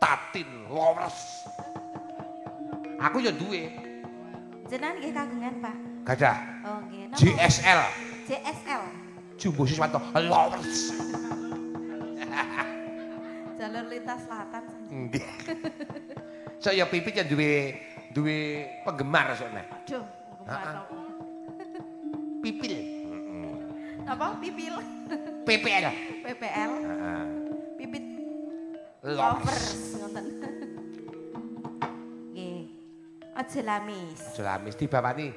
Tatin Lovers. Aku ya duwe. Jenengan nggih kagungan, Pak. Gadah. Oh nggih. Napa? JSL. JSL. Jumbo Siswanto Lovers. Jalur lintas selatan. Nggih. Sok ya Pipit ya duwe duwe penggemar sok nek. Aduh, penggemar napa? Pipil. Napa? Pipil. PPL. PPL. Heeh. Pipit Lovers. lovers ngoten. Nggih. Aja lamis. Aja lamis dibawani.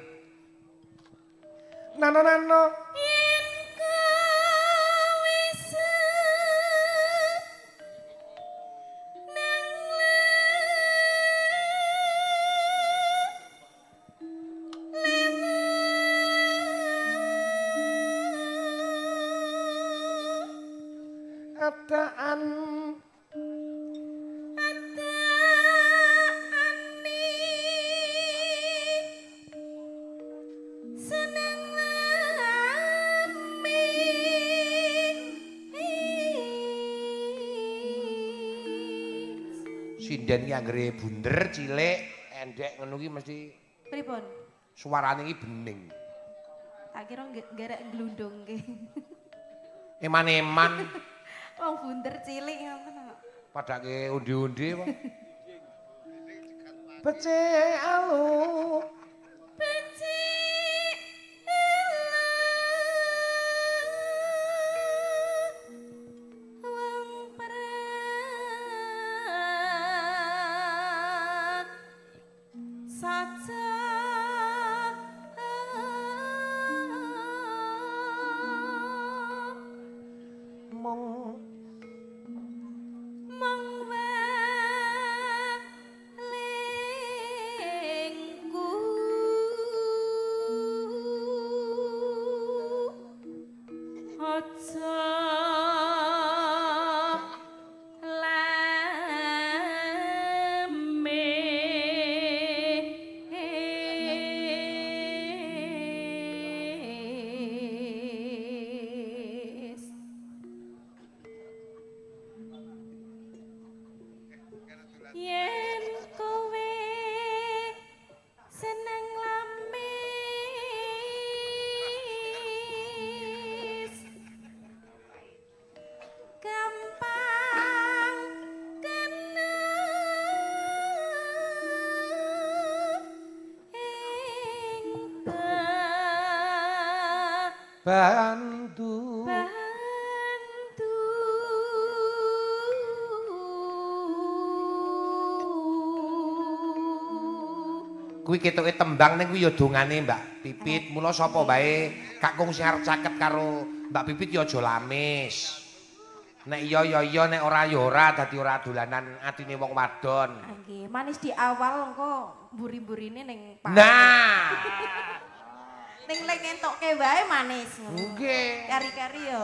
Nano nano. Yen kowe seneng Adaan adaane seneng lamis. Sinden ki anggere bunder cilik endek ngono ki mesti Pripun? Suarane iki bening. Tak kira gerek glundung ki. Eman-eman. Wong bunder cilik ngoten kok. Padake undi-undi apa? Becik alu. Becik elu wong prak saja Mong mong welingku aja lamis. Yen kowe seneng lamis gampang kena ing bantu. Bantu. Kuwi ketoke tembang ning kuwi ya dongane Mbak Pipit. Mula sapa wae kakung sing arep caket karo Mbak Pipit ya aja lamis. Nek iya ya iya, nek ora ya ora, dadi ora dolanan atine wong wadon. Nggih, manis di awal engko mburi-mburine ning paru. Nah, Ning lek ngentokke wae manis ngono. Nggih. Kari-kari yo.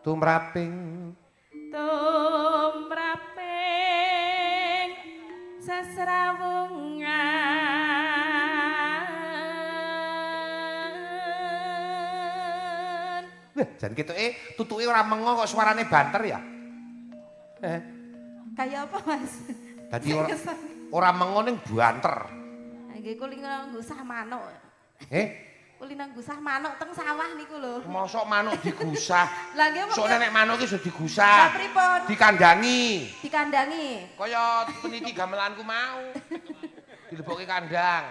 Tumraping Tumraping sesrawungan. Wah, jan ketoke tutuke ora mengo kok suarane banter ya. Eh, Kayak apa, Mas? Dadi ora ora mengo ning banter. Nggih kulino gusah manuk. Eh, Kulino gusah manuk teng sawah niku lho. Mosok manuk digusah. Lah nggih Sok nek manuk ki iso Lah digusah. pripun? Dikandangi. Dikandangi. Kaya peniti gamelanku mau. Dilebokke kandang.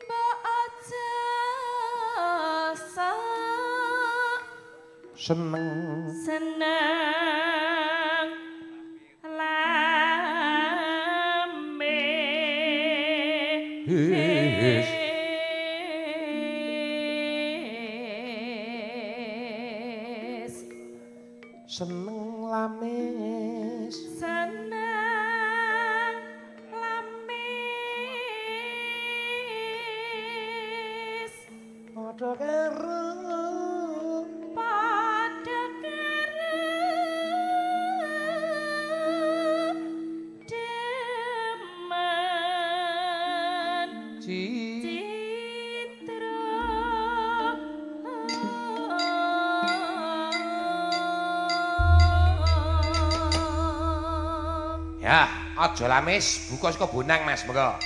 Mbok aja sok Seneng. Seneng lame. His. Seneng lamis. Seneng lamis. Padha karo Padha karo demen Ci citra. Ya, aja lamis, buka saka bonang Mas, monggo.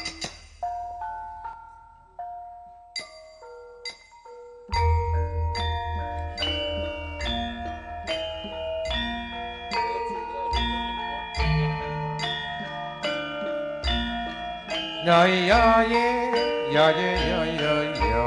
Ya ya ye, ya ye ya ya ya.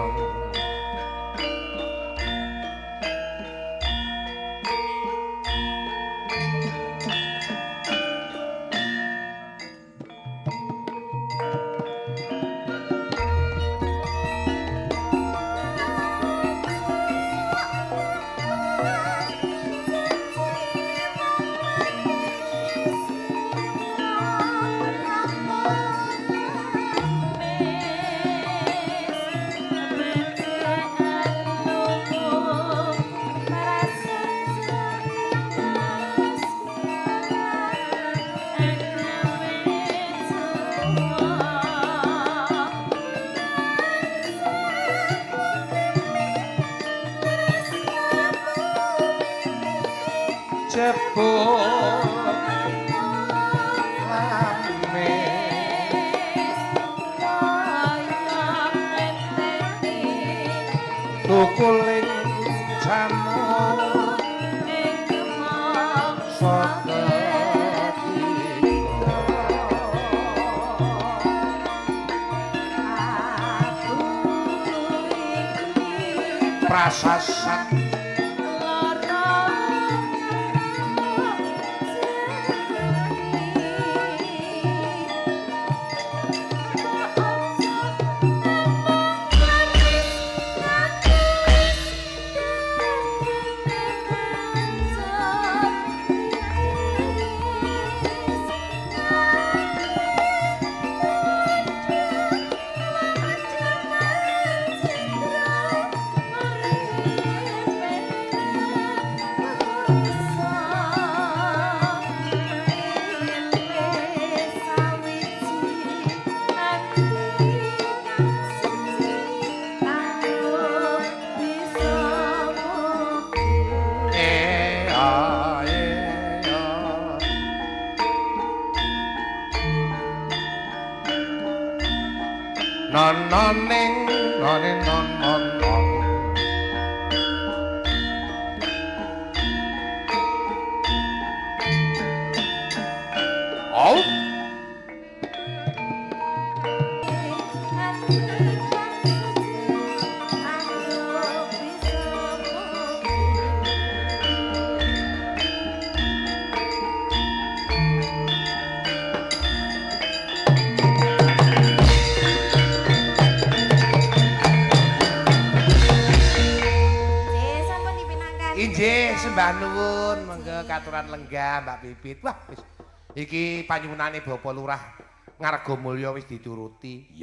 Jebul lamis tukuling jamur seketika. Prasasat e a e a. Non non ning non non non non. Au. Inggih, sembah nuwun, monggo katuran lenggah Mbak Pipit. Wah, wis iki panyuwunane Bapak Lurah Ngargomulyo wis dituruti.